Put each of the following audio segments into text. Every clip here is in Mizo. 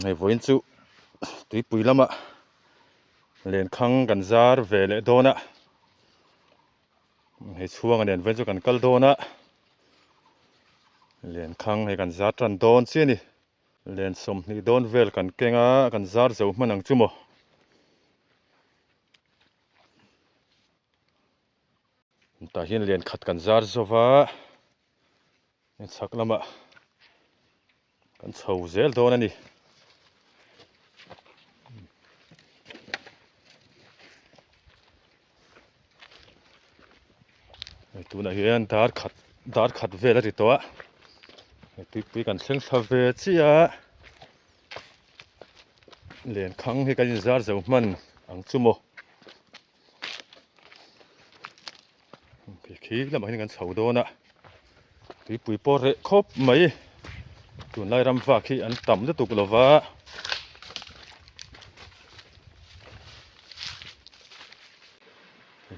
Hei vawiin chu tuipui lamah lenkhang kan zar ve leh dawn a hei chhuanga nen vawiin chu kan kal dawn a lenkhang hei kan zar tan dawn chiah a ni len 20 dawn vel kan keng a kan zar zo hman ang chu maw. Tah hian len khat kan zar zo va chhak lamah kan chho zel dawn a ni. Tunah hian dar khat dar khat vel a ri tawh a tuipui kan thleng thla ve chiah a lenkhang hi kan inzar zo hman ang chu maw. Khi lamah hian kan chho dawn a tuipui pawh reh khawp mai tunlai ram vak hi an tam lutuk lo va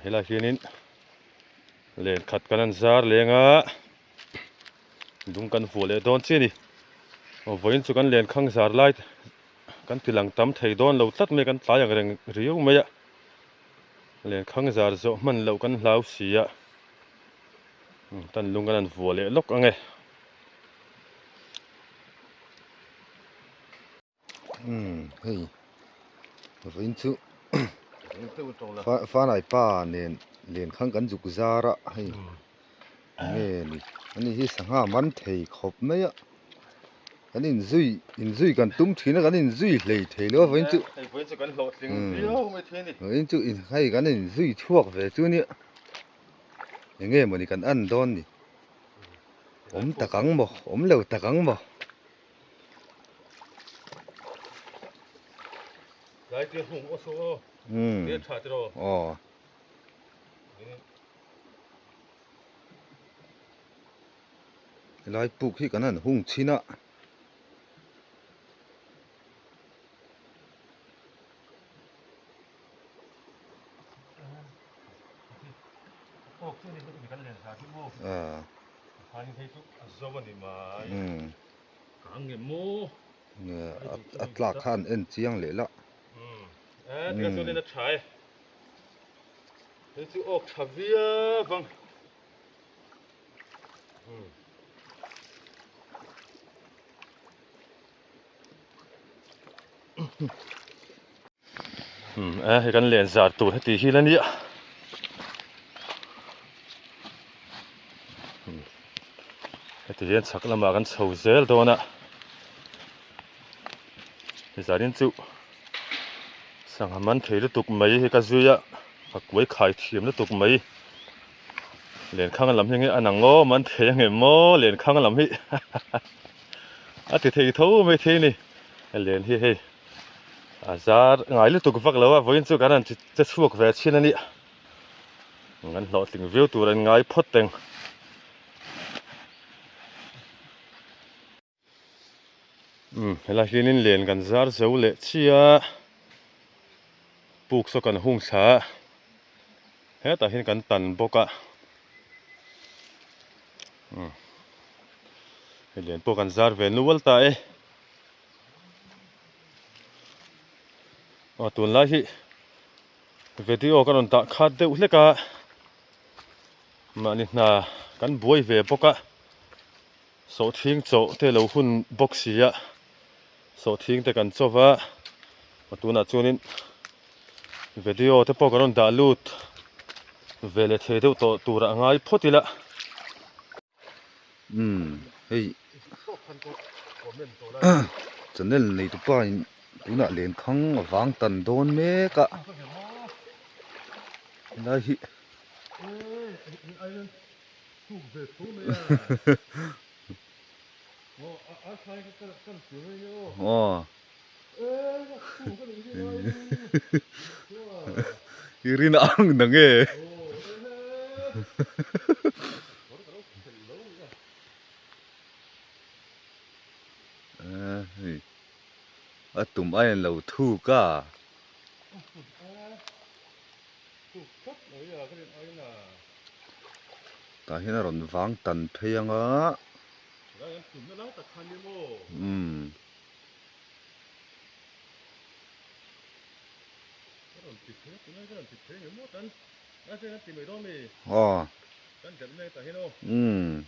helaiah hianin len khat kan han zar leng a lung kan vuah leh dawn chiah a ni vawiin chu kan len khang zar lai kan ti lang tam thei dawn lo tlat mai kan tlai ang reng riau mai a lenkhang zar zawh hman loh kan hlau si a tan lung kan han vuah leh lawk ang e. Umm hei vawiin chu fanai pa nen lenkhang kan zuk zar a hei nge ni ani hi sangha man thei khawp mai a. Kan inzui inzui kan tum thin a kan inzui hlei thei lo a vawiin chu Hei vawiin chu kan hlawhtling viau mai thei a ni. Vawiin chu in hei kan inzui chhuak ve chu nia eng nge mawni kan en dawn ni awm tak ang maw awm lo tak ang maw. Lai te hung aw saw aw te tha tiraw. Aw. Helai puk hi kan han hung chhin a. A tlak khan en chiang leh la. A hei kan len zar tur heti hi la nia heti hian chhak lamah kan chho zel dawn a zanin chu sangha man thei lutuk mai hi ka zui a ka kuai khai thiam lutuk mai. Lenkhang lam hi nge a nang aw man thei ang em maw lenkhang lam hi a ti thei tho mai thei ni len hi hei a zar ngai lutuk vak lo a vawiin chu kan han che chhuak ve chhin a nia an hlawhtling viau tur an ngai phawt teng. Umm helai hianin len kan zar zo leh chiah a puk saw kan hung thla a hetah hian kan tan bawk a umm hei len pawh kan zar ve nual ta e aw tunlai hi video ka rawn dah khat deuh hlek a mahni hna kan buai ve bawk a. Sawhthing chawh te lo hun bawk si a, sawhthing te kan chaw va, a tunah chuanin video te pawh kan rawn dah lut ve leh thei deuh tawh turah a ngai phawt ila. Umm hei channel nei tu pa in tunah lenkhang a vang tan dawn mek a helai hi. Aw i rin ang na nge hei a tum a in lo thuk a. Tah hian a rawn vang tan phei ang a. Umm. Aw. Umm.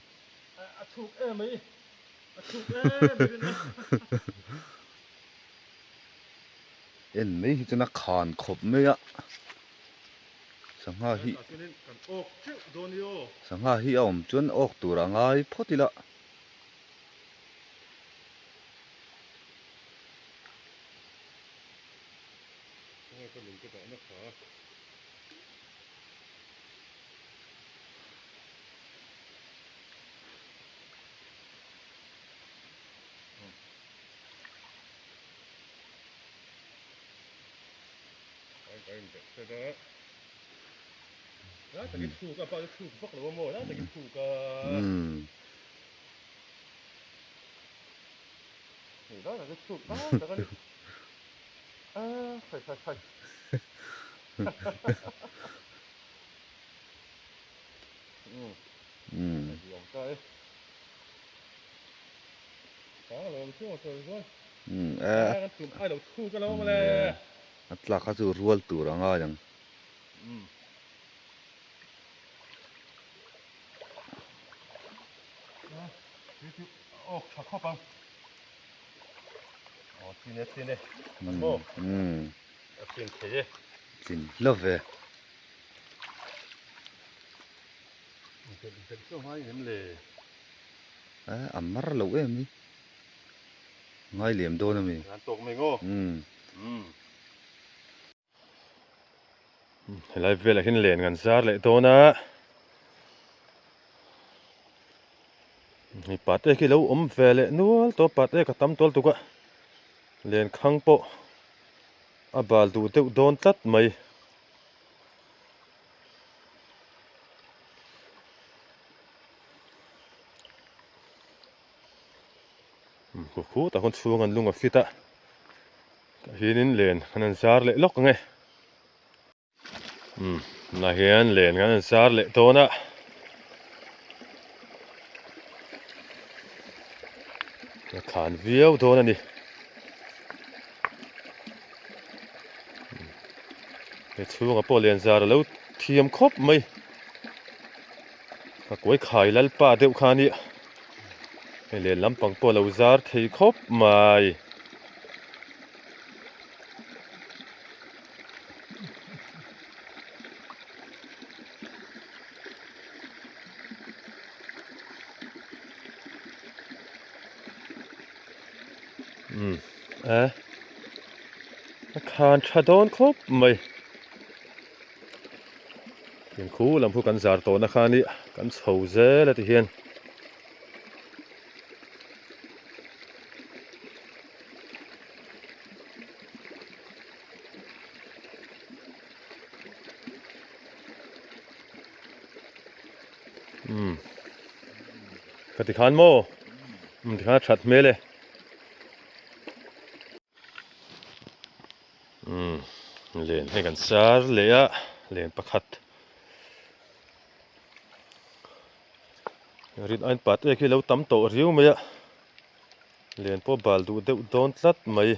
En mai hi chuan a khan khawp mai a. Sangha hi Sangha hi a awm chuan awk tur a ngai phawt ila. A tlak kha chu rual tur a ngai ang. Tlin hlauh ve. A mar loh em hi. Ngai liam dawn a mi. Helai velah hian len kan zar leh dawn a. Hei pate khi lo awm ve leh nual tawh pate ka tam tual tuk a. Len khang pawh a bal duh deuh dawn tlat mai. Khutah khawn chhung an lung a fit a tah hianin len an han zar leh lawk ang e umm tunah hian len kan han zar leh dawn a a khan viau dawn a ni he chhungah pawh len zar a lo thiam khawp mai a kawi khai lalpa deuh kha a nia. Hei leh lampang pawh a lo zar thei khawp mai. Umm a a khan tha dawn khawp mai. Tin khu lam khu kan zar tawhna kha a nia kan chho zel a ti hian. Umm ka ti khan maw umm ti khan a that hmel e umm len hei kan sar leh a len pakhat. Rin ain pat ek hi lo tam tawh riau mai a len pawh bal duh deuh dawn tlat mai.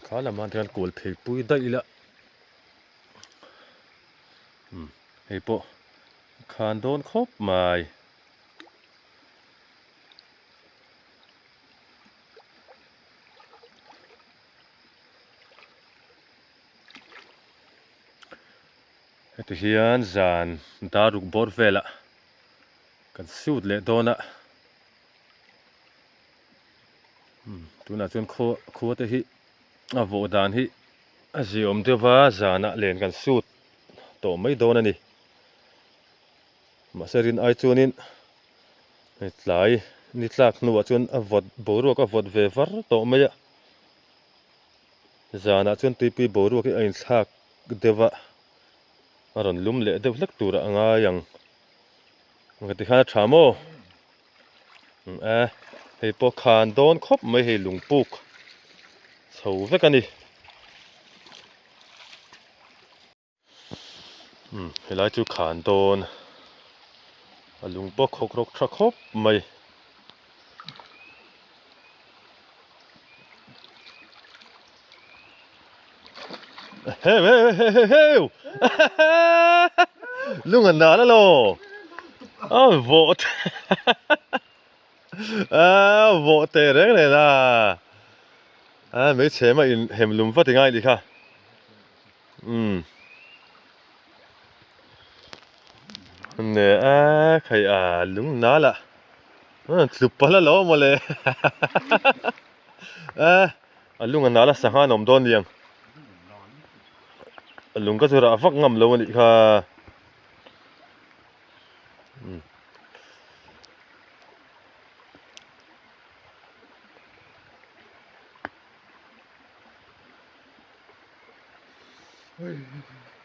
Kha lamah hian kual phei pui daih ila hei pawh khan dawn khawp mai. Heti hian zan dar ruk bawr velah kan sut leh dawn a tunah chuan khaw khua te hi a vawh dan hi a ziawm deuh va zanah len kan sut tawh mai dawn a ni mahse rin ai chuanin hei tlai ni tlak hnuah chuan a vawt boruak a vawt ve var tawh mai a. Zanah chuan tuipui boruak hi a inthlak deuh a, a rawn lum leh deuh hlek turah a ngai ang. Ka ti khan a tha maw? E, hei pawh khan dawn khawp mai hei lungpuk chho vek a ni. Umm helai chu khan dawn a lung pawh khawk rawk tha khawp mai. Heu heu heu heu heu lung a nal alo a vawh a vawh teh reng reng a a hmeichhe mah in hem lum vat i ngai nih kha umm ne a khai a lung nal a tlu palh alo mawle a. A lung a nal a sangha an awm dawn niang. A lung ka chu rah vak ngam lo a nih kha. Um.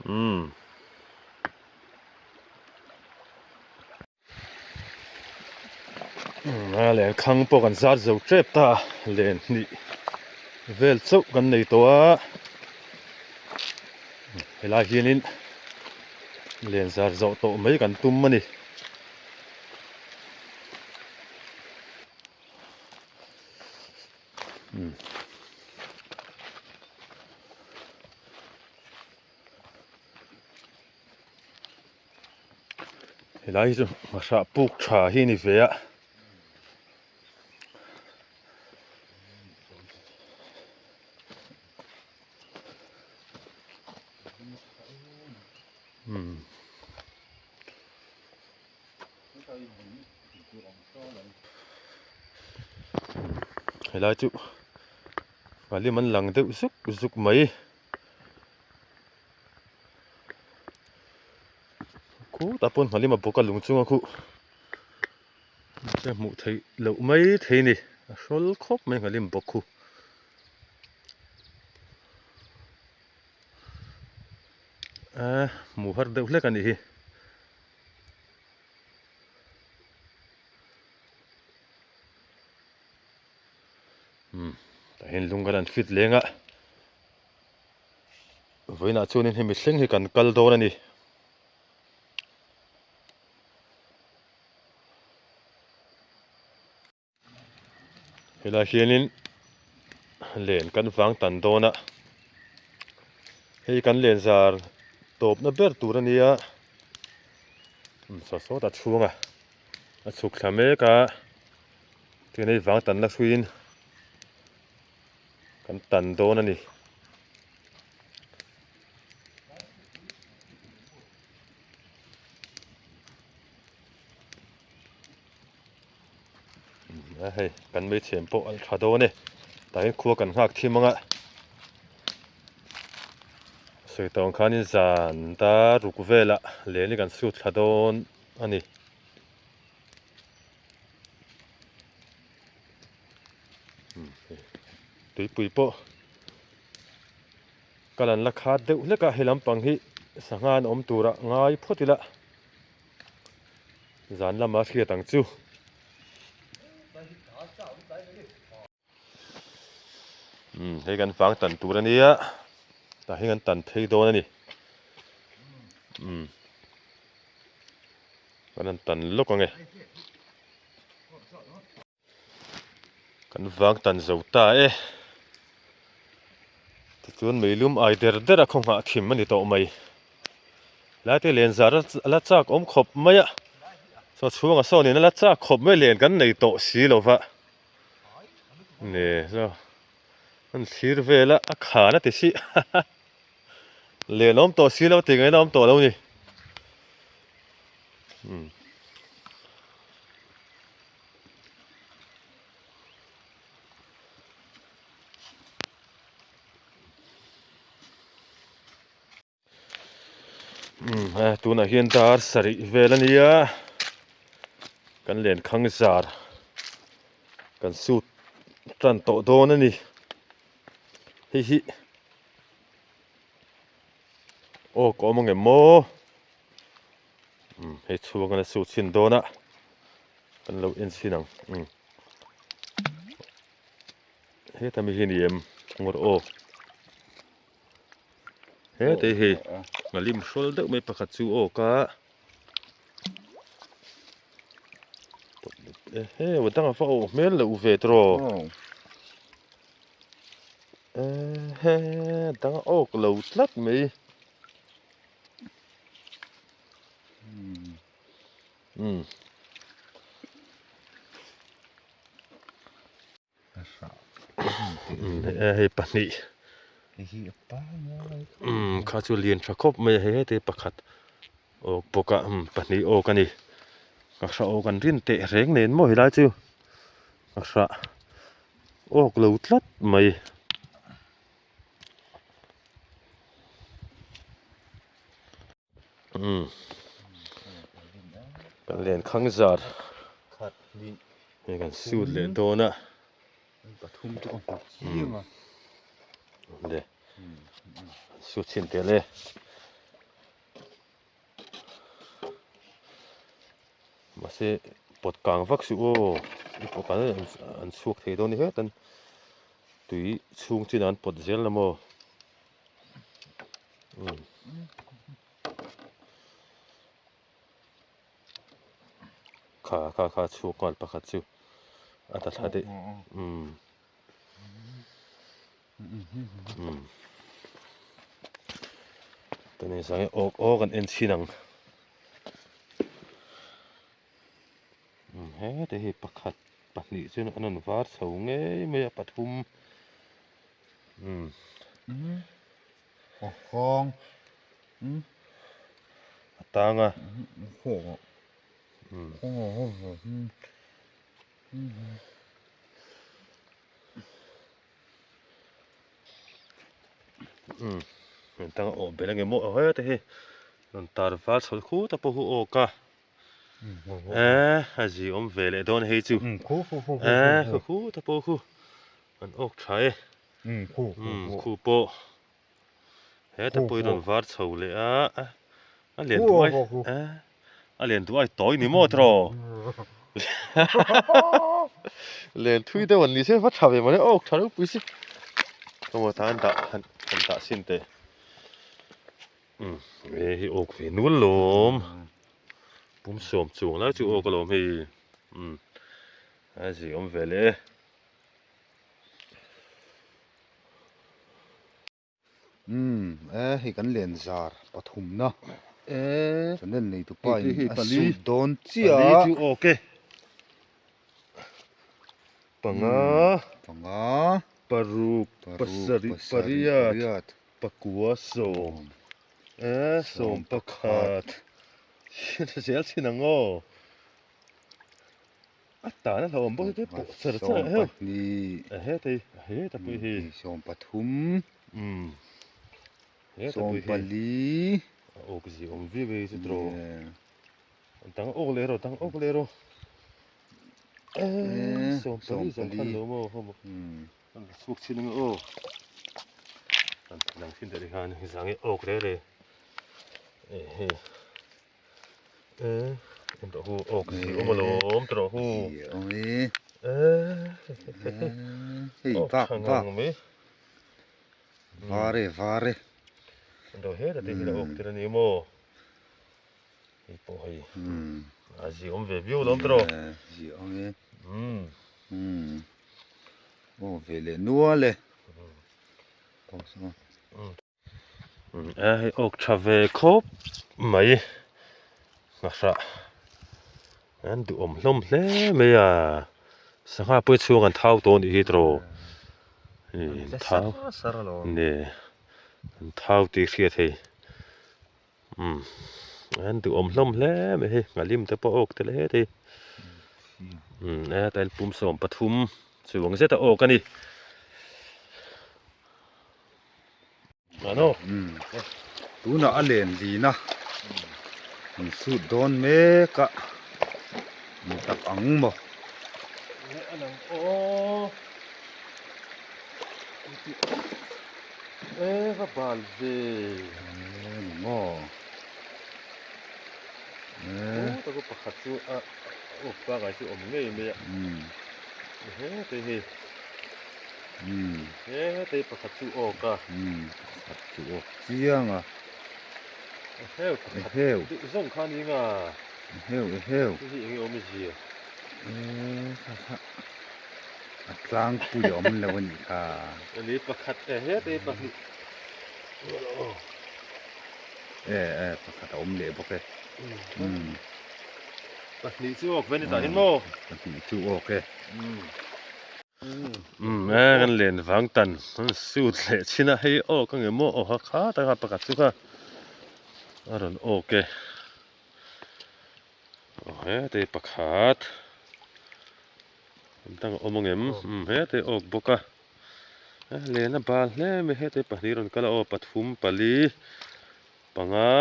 Um. A len khang pawh kan zat zo tep ta a len hnih vel chauh kan nei tawh a helai hianin len zar zawh tawh mai kan tum a ni. Helai hi chu nghahrah puk tha hi a ni ve a. Umm. Helai chu nghalim an lang deuh zuk zuk mai. Khutah pawn hmalim a bawk a lung chunga khuh mahse hmuh theih loh mai thei a ni a hrawl khawp mai nghalim bawk khu a hmuh har deuh hlek a nih hi. Umm tah hian lung kan han fit leng a. Vawiinah chuanin hemi thleng hi kan kal dawn a ni. Helai hianin len kan vang tan dawn a, hei kan len zar tawpna ber tur a nia, saw sawt a chhung a, a chhuk thla mek a, tin hei vang tanna hruiin. Kan tan dawn a ni. A hei kan hmeichhe pawh a tha dawn e tah hian khua kan nghak thim ang a sawi tawh ang khanin zan dar ruk velah len hi kan sut thla dawn a ni. Tuipui pawh kal an la khat deuh hlek a he lampang hi sangha an awm tura ngai phawt ila zan lama hriat ang chu. Umm hei kan vang tan tur a nia tah hian kan tan phei dawn a ni umm kan han tan lawk ang e. Kan vang tan zo ta e. Tichuan meilum ai der der a khaw nghah thim a ni tawh mai. Helai te len zar a la chak awm khawp mai a. Saw chhungah sawnin a la chak khawp mai len kan nei tawh si lo va. Ne saw an thlir vel a a khan a ti si len awm tawh si lo tih ngaihna awm tawh lo ni. Umm. Umm a tunah hian dar sarih vel a nia kan lenkhang zar kan sut tan tawh dawn a ni hei hi aw ka awm ang em maw umm hei chhung a la sut chhin dawn a kan lo en chhin ang umm heta mi hi a ni em ngawr aw. He te hi. Nghalim hrawl deuh mai pakhat chu awk a. Ehe dang a va awh hmel loh ve tawh. Ehe dang a awk lo tlat mai. Umm. Hei pahnih umm kha chu lian tha khawp mai a hei heti pakhat awk bawk a umm pahnih awk a ni ngahra awk an rin teh reng nen maw helai chu ngahra awk lo tlat mai. Umm kan len khang zar hei kan sut leh dawn a le sut chhin tel e mahse pawt kang vak suh aw i pawt kang an chhuak thei dawn ni het an tui chhung chin ah an pawt zel la maw. Kha kha kha chhuak nghal pakhat chu a ta thla daih umm umm tani zang hi awk awk an en chhin ang umm hete hi pakhat pahnih chuan an rawn var chho ngei mai a pathum. Umm. A hang. Umm. A tang a. Umm. Umm. Rawn tang a awh belh ange maw aw hete hi. Rawn tar val chho khut a pawh hu awk a. Eee a zi awm ve leh dawn hei chu. Eee khu khut a pawh khu. An awk tha e. Umm khu pawh heta pawh hi rawn var chho leh a a lian duai a lian duai tawi ni maw tiraw lian thui deuh an ni se va tha ve mawle awk tha ropui si emaw tan dah han dah sin teh umm he hi awk ve nual lawm pum sawm chuang lai chu awk alawm hei umm a zi awm ve leh e. Umm e hei kan len zar pathumna channel nei tu pa in a sut dawn chiah pali chu awk e panga panga paruk pasarih pariat pakua sawm e sawm pakhat zel chhin ang aw. A tan a hlauhawm bawk te pawh char char a heuh. A he te a he ta pui hi. Sawm pathum. Um. He ta pui hi. Sawm pali. A awk zi awm viau e chu tro. Dang awk leh ro dang awk leh ro. Eh sawm pali zawng khan lo maw ho maw. An chhuak chin ang aw. An lang thin te khan zang e awk re re. Eh he. En tawh hu awk zi awm alawm tawh hu zi awm e hei bak bak var e var e do he ta te hi la awk tir ani maw hei pawh hei a zi awm ve viau alawm tawh zi awm e aw ve leh nual e A hei awk tha ve khawp mai nghahrah an duhawm hlawm hle mai a sangha pawh hi chhung an thau tawh a nih hi tiraw an thau nge an thau tih hriat hei umm an duhawm hlawm hle mai hei nghalim te pawh a awk tel het hei umm hetah hian pum sawm pathum chuang zet a awk a ni. Tunah a len lin a, an sut dawn mek a, ni tak ang maw? Ni maw? He te pakhat chu awk a. Pakhat chu awk chiang a. Eheu Eheu. Duh zawng kha ni nga. Eheu eheu. Hei hi enge awmzia? Ee kha kha a tlangpui a awm lo a nih kha. Ani pakhat e hete pahnih. E e pakhat a awm leh bawk e. Umm. Pahnih chu awk ve ni tah hin maw? Pahnih chu awk e. Umm e kan len vang tan an suit leh chin a hei awk ang emaw aw kha kha tak a pakhat chu kha a rawn awk e aw hete pakhat an dang a awm ang em umm hete awk bawk a len a bal hle mai hete pahnih rawn kal a aw pathum pali panga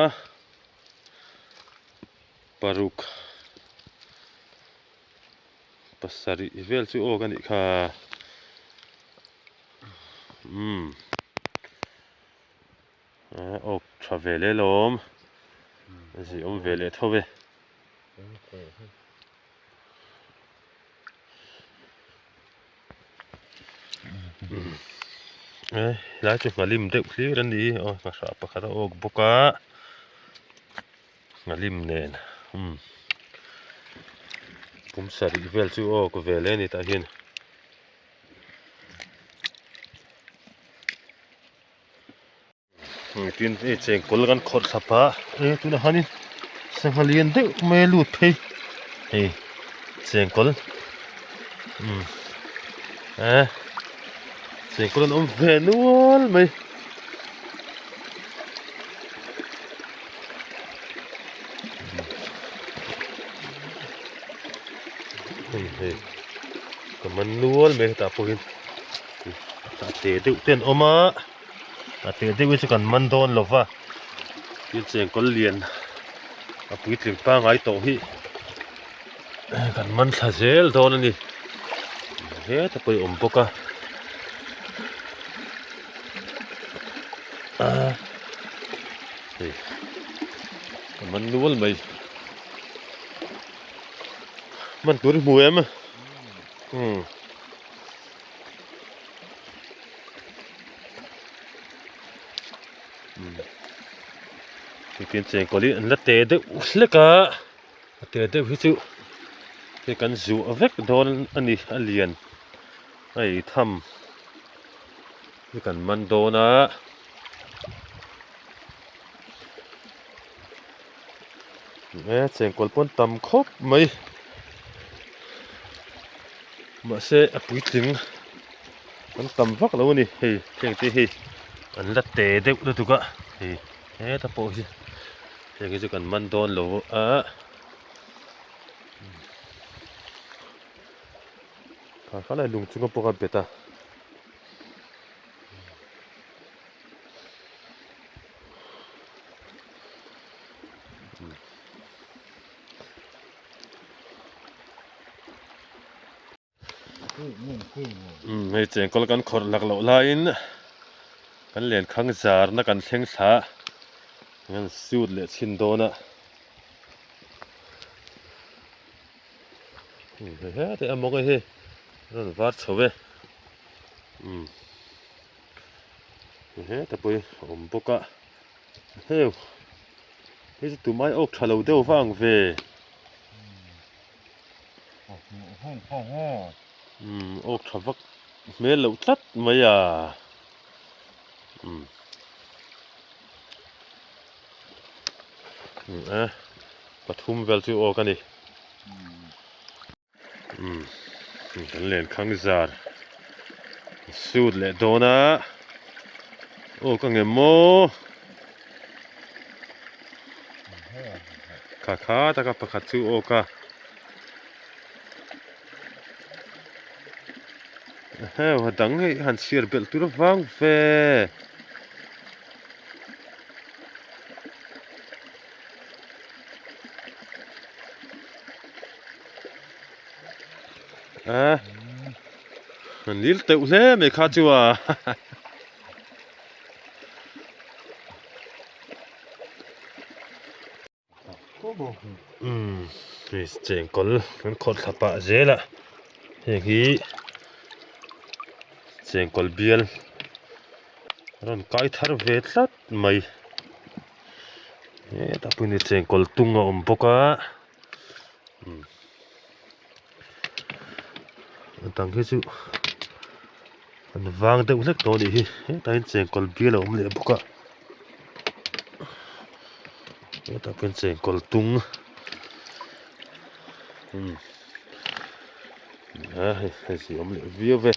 paruk. Pasarih vel chu awk a nih kha umm awk tha ve leh lawm a zih awm ve leh tho e. Helai chu nghalim deuh hlir a ni aw nghahrah pakhat a awk bawk a. Nghalim nen umm pum sarih vel chu aw ka vel e ni tah hian tin hei chengkawl kan khawrh thlap a e tunah hianin sangha lian deuh mai a lut phei hei chengkawl umm e chengkawl an awm ve nual mai. Hei hei ka man nual mai hetah pawhin a te deuh te an awm a a te deuh hi chu kan man dawn lo va thil chengkawl lian a puitling pangngai tawh hi kan man thla zel dawn a ni heta pawh a awm bawk a. Hei ka man nual mai man tur i hmu em umm tin chengkawl hi an la te deuh hlek a a te deuh hi chu hei kan zuah vek dawn a ni a lian a ei tham hi kan man dawn a. E chengkawl pawn tam khawp mai mahse a puitling an tam vak lo a ni hei heng te hi an la te deuh lutuk a hei heta pawh hi heng hi chu kan man dawn lo a kha kha lai lung chunga pawh a bet a. Hei chengkawl kan khawrh lak loh laiin kan lenkhang zarna kan thleng thla a kan suit leh chhin dawn a hei a mawng hi a rawn var chho e. Umm heta pawh hi a awm bawk a heu hei chu tumai awk tha lo deuh vang ve umm awk tha vak hmel loh tlat mai a umm e pathum vel chu awk a ni. Umm kan lenkhang zar suit leh dawn a aw ka ngem maw kha kha taka pakhat chu aw ka heu a dang hei han chhiar belh tur avang ve. A nil teuh hle mai kha chu a umm hei chengkawl kan khawrh thla pah zel a heng hi chengkawl bial a rawn kai thar ve tlat mai. Hetah pawh ni chengkawl tung a awm bawk a umm a dang hi chu an vang deuh hlek tawh a nih hi hetah hian chengkawl bial a awm leh bawk a hetah pawh hian chengkawl tung umm a hei hei chu a awm leh viau ve.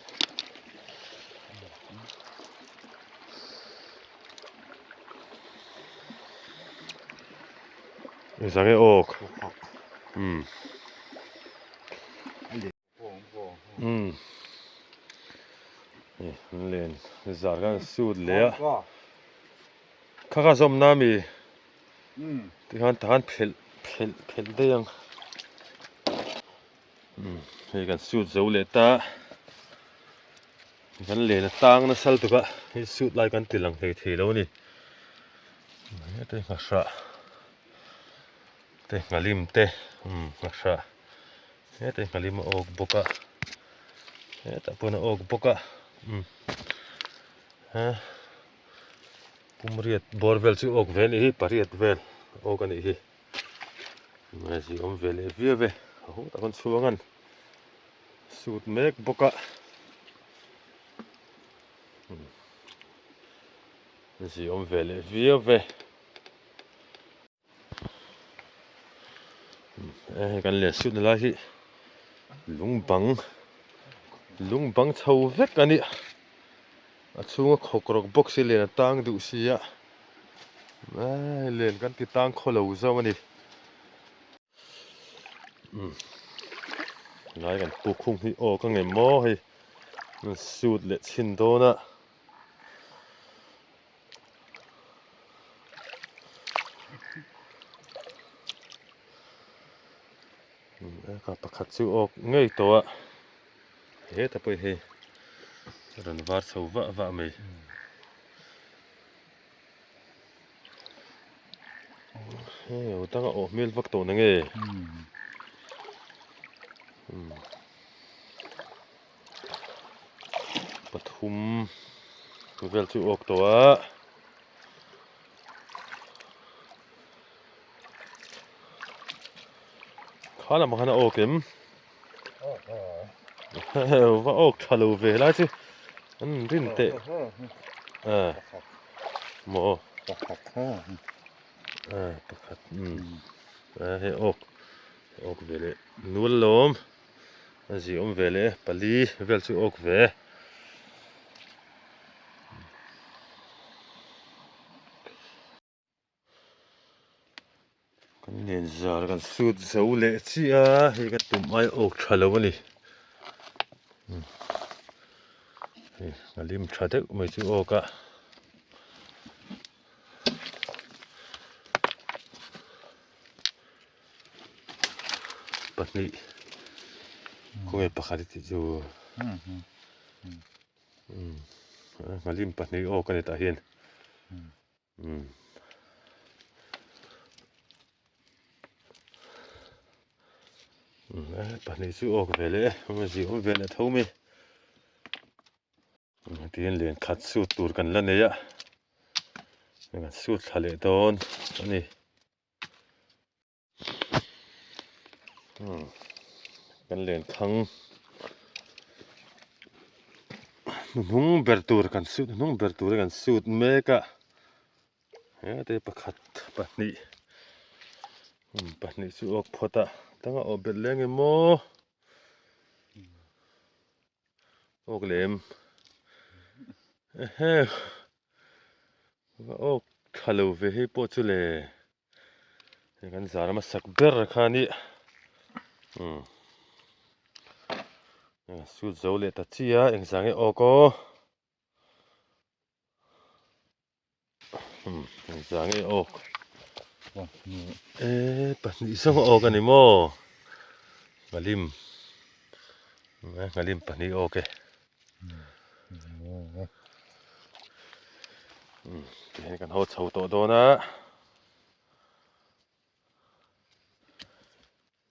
Zange awk umm umm len zar khan sut leh a kha kha zawm na mi tikhan tahan phelh phelh phelh daih ang umm hei kan sut zo leh ta. Kan len a tang nasa lutuk a, hei suit lai kan ti lang hlei thei lo a ni. Heta hi nghahrah te nghalim te umm nghahrah heta hi nghalim a awk bawk a hetah pawh hian a awk bawk a umm he pumriat bawr vel chu awk ve a nih hi pariat vel awk a nih hi zia awm ve leh viau e a hung tak an chhuang an. Sut mek bawk a zi awm ve leh viau ve hei kan leh sut na lai hi lung bang lung bang chho vek a ni a chhunga khawk rawk bawk si len a tang duh si a len kan ti tang khaw lo zawk a ni. Lai kan puk khung hi aw ka ngem maw hei suit leh chhin dawn a ka pakhat chu awk ngei tawh a heta pawh hi rawn var chho vah vah mai. Hei aw danga awh hmel vak tawh na nge pathum vel chu awk tawh a kha lamah khan a awk em va awk tha lo ve lai chu an rin teh a maw a pakhat umm a hei awk awk ve leh nual lawm a zi awm ve leh pali vel chu awk ve. Kan len zar kan sut zo leh chiah a hei ka tum ai awk tha lo a ni hei a lim tha deuh mai chu awk a pahnih khawnge pakhat i tih chu nghalim pahnih awk a ni tah hian. Umm pahnih chu awk ve leh e awmzia awm ve leh tho mai tin len khat sut tur kan la nei a kan sut thla leh dawn a ni. Kan lenkhang hnuhnung ber tur kan suit hnuhnung ber tur kan suit mek a hete pakhat pahnih pahnih chu awk phawt a danga awh belh leng emaw awk lem ehe awk tha lo ve hei pawh chu le. Hei kan zar hmasak ber kha a ni umm suit zo leh ta chi a engzah nge awk aw umm engzah nge awk eh pahnih zawng a awk a ni maw nghalim nghalim pahnih awk e. Tihian kan haw chho tawh dawn a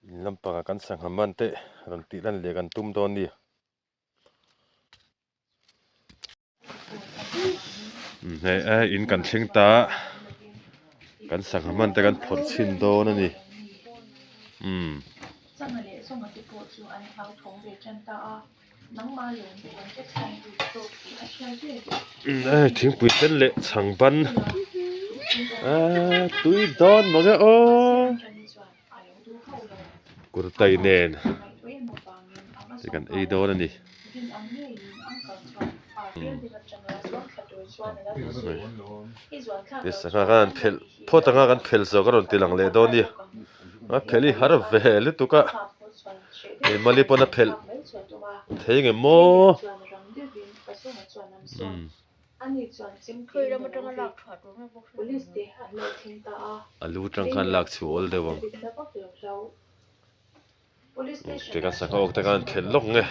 in lampangah kan sangha man te rawn tih lan leh kan tum dawn a ni hei in kan thleng ta. Kan sangha hman te kan phawrh chhin dawn a ni. Umm. Hei thingpui sen leh chhang ban aaa tui dawn mange aw kurtai nen te kan ei dawn a ni. Sangha khan an phelh phawt anga kan phelh zawh ka rawn ti lang leh dawn a ni a phelh hi har ve lutuk a. Hei mali pawn a phelh thei nge maw umm a lu tang khan lak chhuah awl deuh ang ti khan sangha awk te khan an phelh lawk nge.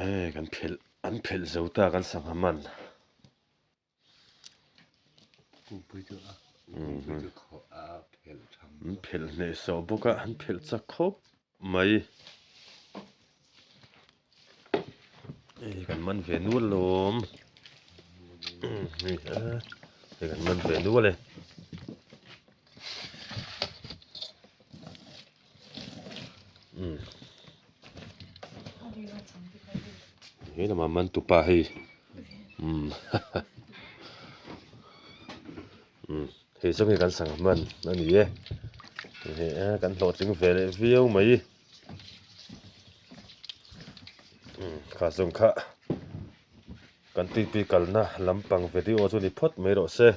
Hei kan phelh an phelh zo ta kan sangha man. An phelh hneh sawh bawk a an phelh chak khawp mai hei kan man ve nual lawm hei hei kan man ve nual e. He lamah man tupa hei umm umm hei zawng hi kan sangha hman a ni e hei a kan hlawhtling ve leh viau mai umm kha zawng kha kan tuipui kalna lampang video chu ni phawt mai rawh se.